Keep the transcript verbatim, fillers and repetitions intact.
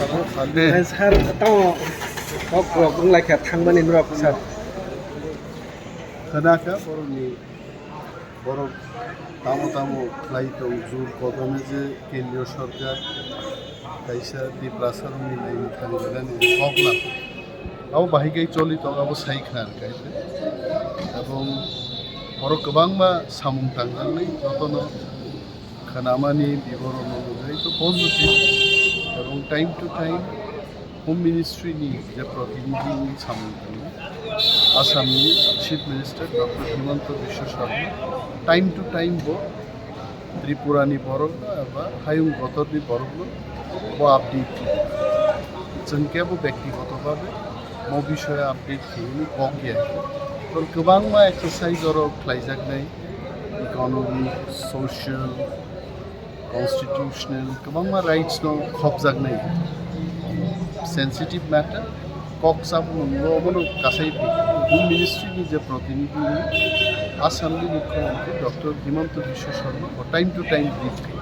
Sir, tamo kok rok wng lai kha thangmani norok, sir. Khna kha borokni, borok tamo tamo khlai tong, jur kodome je kendriyo sorkar kaisa Tiprasa rokni naini thani belani kok lang. Abo bahai khe choli tong, abo sai khna rwkha. Ebong borok kwbangma samung tangjaknai, jotono khnamani biboron no nugwi to positive, ebong time to time Home Ministry ni je protinidhi ni samung tangwi Assam ni Chief Minister Doctor Himanta Biswa Sarma time to time bo Tripura ni borok no eba hayung gotor ni borok no bo update. Chwng kebo bektigoto babe mo bishoyo update khiyuni kok ya. Tol kwbangma exercise oro khlaijaknai, economic, social, constitutional, kwbangma rights no khopjaknai. Sensitive matter, kok sabmung no obono kasai Home Ministry ni je protinidhi ni Assam ni Mukhyamantri Doctor Himanta Biswa Sarma bo time to time brief khayo.